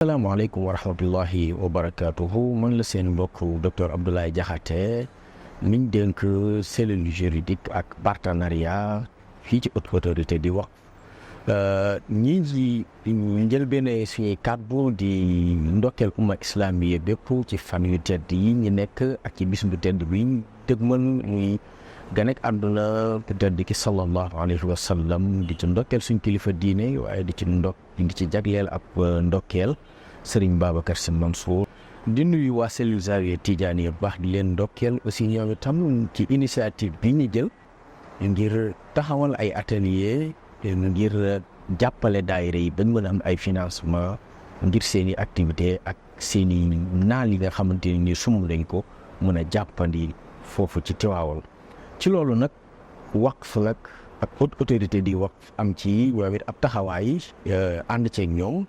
Assalamualaikum warahmatullahi wabarakatuh. Man la seen mbokk Dr Abdoulaye Diakhaté miñ dénk cellule juridique ak partenariat fii ci Haute Autorité du Waqf. ñi ngi njëlbéene suñuy kàddu di ndokkeel umma islamiye bépp ci fan yu tedd yi ñu nekk ak ci bis bu tedd bi ñu dëgmal muy ganek àdduna ku tedd ki sallallahu alayhi wa sallam di ci ndokkeel suñ kilifa diine waaye di ci jagleel ab ndokkeel Sëriñ Babacar Sy Mansour di nuyu waa cellule Zawiya Tijaani bu baax di leen ndokkeel aussi ñoom itam ci initiative bi ñu jël ngir taxawal ay atelier ngir jàppale daayira yi bañ mën a am ay financement ngir seeni activité ak seeni naal yi nga xamante ni sumb lañ ko mën a jàppandi foofu ci Tivaouane. ci loolu nag waqf nag ak Haute Autorité du Waqf am ci waaw it ab taxawaay ànd ceeg ñoom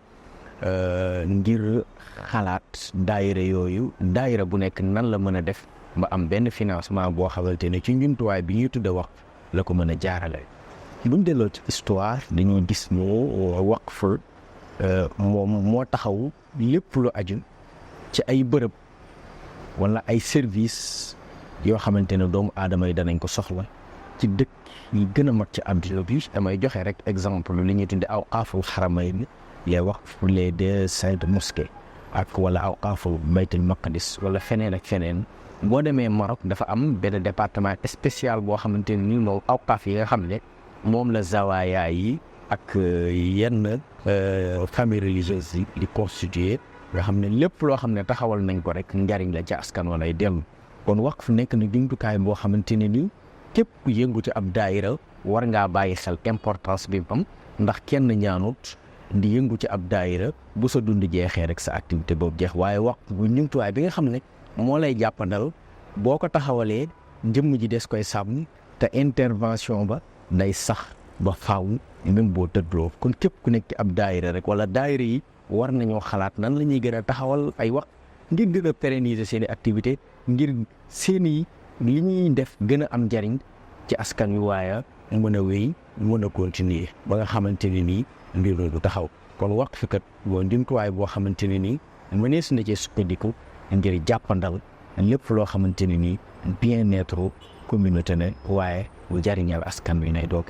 ngir xalaat daayira yooyu daayira bu nekk nan la mën a def ba am benn financement boo xamante ne ci njumtuwaay bi ñuy tudde waqf la ko mën a jaarale. buñ delloo ci histoire dañoo gis ne waqf moom moo taxaw lépp lu aju ci ay bërëb wala ay service yoo xamante ne doomu aadama yi danañ ko soxla ci dëkk yi gën a mag ci àdduna bi. damay joxe rek exemple li ñuy tudde awqaaful xaramayn les waqf pour les deux saintes mosquées ak wala awqaaful baytul maqdis wala feneen ak feneen. boo demee Maroc dafa am benn département spécial boo xamante ne ni moom awqaaf yi nga xam ne moom la zawaaya yi ak yenn famille religieuse yi di constituer nga xam ne lépp loo xam ne taxawal nañ ko rek njariñ la ci askan walay dellu. kon waqf nekk na jumtukaay boo xamante ne ni képp ku yëngu ci ab daayira war ngaa bàyyi xel importance bi am ndax kenn ñaanut di yëngu ci ab daayira bu sa dund jeexee rek sa activité boobu jeex. waaye waqf bu jumtuwaay bi nga xam ne moo lay jàppandal boo ko taxawalee jëmm ji des koy sàmm te intervention ba day sax ba faaw même boo tëddoo. kon képp ku nekk ci ab daayira rek wala daayira yi war nañoo xalaat nan la ñuy gën a taxawal ay waqf ngir gën a pérenniser seen i activité ngir seen i li ñuy def gën a am njariñ ci askan wi waaye mën a wéy mën a continuer ba nga xamante ne nii mbir du taxaw. kon waqf kat boo jumtuwaay boo xamante ne nii mënees na cee sukkandiku ngir jàppandal lépp loo xamante ne nii bien-être communauté ne waaye bu jariñal askan wi nay doog.